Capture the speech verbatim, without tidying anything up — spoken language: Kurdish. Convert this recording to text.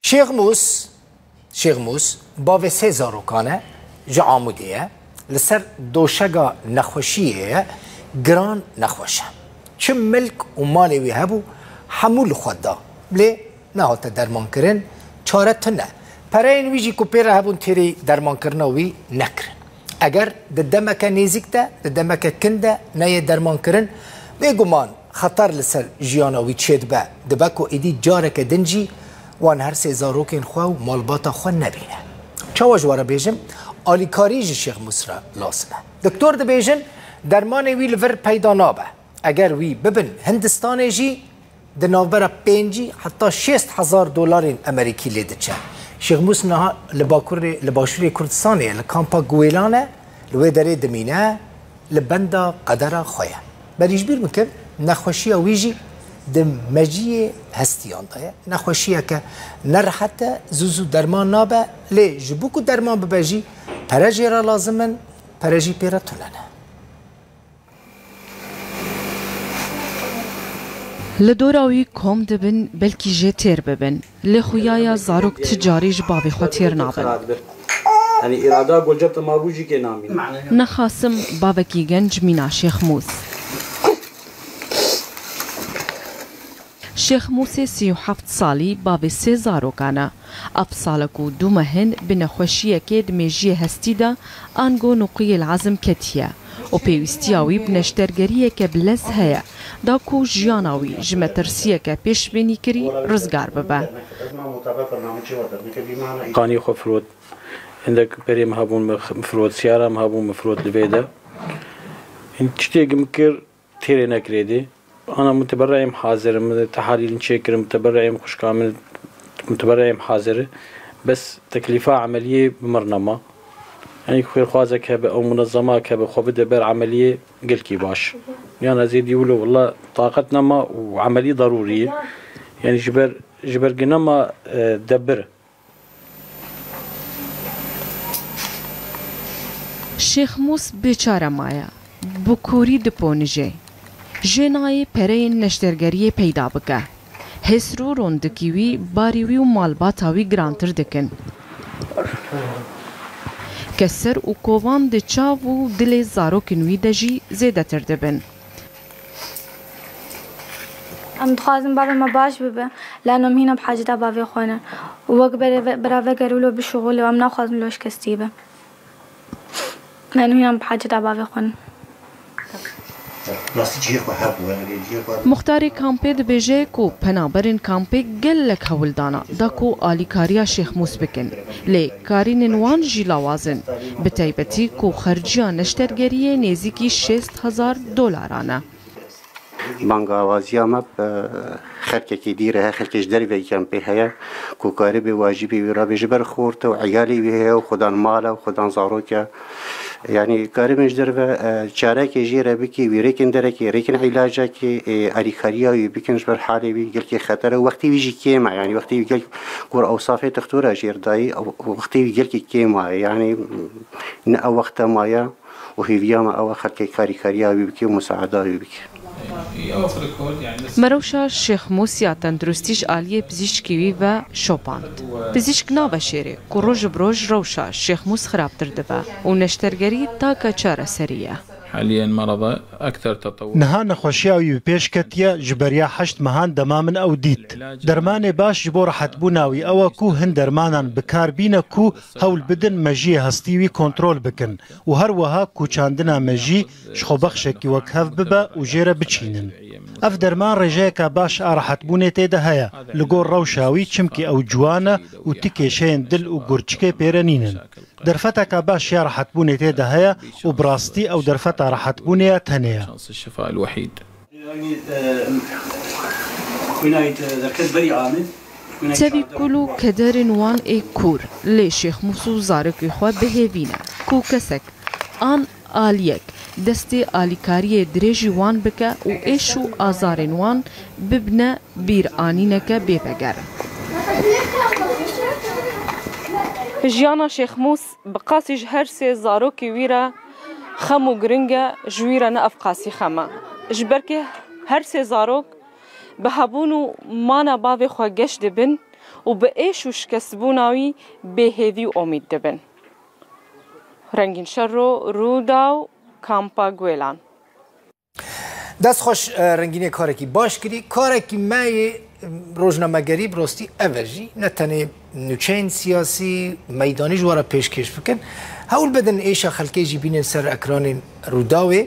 Şêxmûs, Şêxmûs, bavê sê zarokan e, ji Amûdê ye, li ser doşega nexweşiyê ye, giran nexweş e. Çi milk û malê wî hebû, hemû li xwe da. Lê nehate dermankirin, çare tune. Pereyên wî jî ku pê re hebûn têrê dermankirina wî nekirin. Eger di demeke nêzîk de, di demeke kin de neyê dermankirin, bêguman xeter li ser jiyana wî çêdibe, dibe ku êdî careke din jî wan her sê zarokên xwe û malbata xwe nebîne. Çawa ji we re bêjim, alîkarî ji Şêxmûs re lazim e. Doktor dibêjin, dermanê wî li vir peyda nabe. Eger wî bibin Hindistanê jî, di navbera pêncî heta şêst hezar dolarên Amerîkî lê diçe. Şêxmûs niha li Bakurê, li Başûrê Kurdistanê ye, li kampa Guêlan e, li wê derê dimîne, li benda qedera xwe ye. Berî ji bîr bikin, nexweşiya wî jî di mejiyê hestiyan de ye. Nexweşiyeke nerehet e, zû zû derman nabe, lê ji bo ku derman bibe jî pere jê re lazim in, pere jî pê re tune ne. Li dora wî kom dibin, belkî jê têr bibin. Lê xuya ya zarok ti carî ji bavê xwe têr nabin. Yanî îrada goceta ma bû jî kê namîne. Nexasim bavekî genc mîna Şêxmûs. Şêxmûsê sî û heft salî bavê sê zarokan e. Ev salek û du meh in bi nexweşiyekê di mêjiyê hestî de ango nuqiyê li ezm ketiye û pêwîstiya wî bi neştergeriyeke bi lez heye, da ku jiyana wî ji metirsiyeke pêşbînîkirî rizgar bibe. Kanî xwe firot. Hindek perê min hebûn, min f-, min firot, siyara min hebûn, min firot li vê de. Hîn tiştê min kir, têrê nekirê dê. Ana muteberreyê min hazir in, min tehalîlin çêkirin, muteberreyê min xwişka min, muteberreyê min hazir in. Bes teklîfa emeliyê bi mir nema. Yanî xêrxwazek hebe, ew munezzemak hebe, xwe bide ber emeliyê gelkî baş. Yan ez ê dî wilo willa taqet nema û emelî darûrî ye. Yanî ji ber, ji ber ginema, e, debir. Şêxmûs bêçare maye, bi kûrî diponije. Jê nayê pereyên neştergeriyê peyda bike. Hêsr û rondikî wî, barî wî û malbata wî girantir dikin. Keser û kovan di çav û dilê zarokên wî de jî zêdetir dibin. Em dixwazin bavê me baş bibe, lano em hîna bi haceta bavê xwe ne. Û wek berê ve-, bira veger wilo bişuxulê û em naxwazin wilo şikestî be. Em hîna bi haceta bavê xwe ne. Rastî cihê xwe hebû, yani cihê xwe. Muxtarê kampê dibêje ku penaberên kampê gelek hewl dana da ku alîkariya Şêxmûs bikin. Lê karînên wan jî lawaz in. Bi taybetî ku xerciya neştergeriyê nêzîkî şêst hezar dolaran e. Bangawaziya me bi xelkekî dî re heye, xelkê ji derveyî kempê heye ku karibê wajibê wî rabê ji ber xort e û eyalê wî heye û xudan mal e û xudan zarok e. Yanî karibên ji derve, e, çarekê jê re bikî, wî rêkên derekê, rêkên îlacekê, e, alîkariya wî bikin ji ber halê wî gelkê xeter e û wextê wî jî kêm e. Yanî wextê wî gelk gor ewsafê dixtora jêr dayî, ew, wextê wî gelkî kêm e. Yanî ne ew wexte maye. û hêviya me ew e xelkê karîkariya wî bike û musaada wî bike. Merewşa Şêxmûs ya tenduristî ji aliyê pizîşkî wî ve şopand. Pizîşk nabe şêrê ku roj bi roj rewşa Şêxmûs xirabtir dibe û neştergerî take çareserî ye. حاليا مرضه أكثر تطور. Niha nexweşiya wî bi pêş ketiye, ji beriya heşt mehan dema min ew dît. Dermanê baş ji bo rehetbûna wî ew e ku hin dermanan bi kar bîne ku hewl bidin mejiyê hestî wî kontrol bikin. û her wiha ku çandina mejî ji xwebexşekî wekhev bibe û jê re biçînin. Ev derman rêjeyeke baş a rehetbûnê tê de heye li gor rewşa wî, çimkî ew ciwan e û ti kêşeyên dil û gurçikê pê re nînin. Derfeteke baş ya rehetbûnê tê de heye û bi rastî ew derfeta rehetbûnê ya tenê ye. Tevî kul û kederên wan ê kûr, lê Şêxmûs û zarokê xwe bi hêvî ne ku kesek an aliyek destê alîkariyê dirêjî wan bike û êş û azarên wan bibne bîranîneke bêveger. Jiyana Şêxmûs bi qasî ji her sê zarokê wî re xem û giring e, ji wî re ne ev qasî xem e. Ji ber ku her sê zarok bi hebûn û mana bavê xwe geş dibin û bi êş û şikestbûna wî bêhêvî û omîd dibin. Rengîn Şero, Rûdaw, Kampa Guêlan. Dest xweş, e, Rengînê karekî baş kirî. Karekî me yê, e, rojnamegerî bi rostî ev e jî. Ne tenê nûçeyên siyasî, meydanî ji we re pêşkêş bikin. Hewl bidin êşa xelkê jî bînin ser ekranên Rûdawê.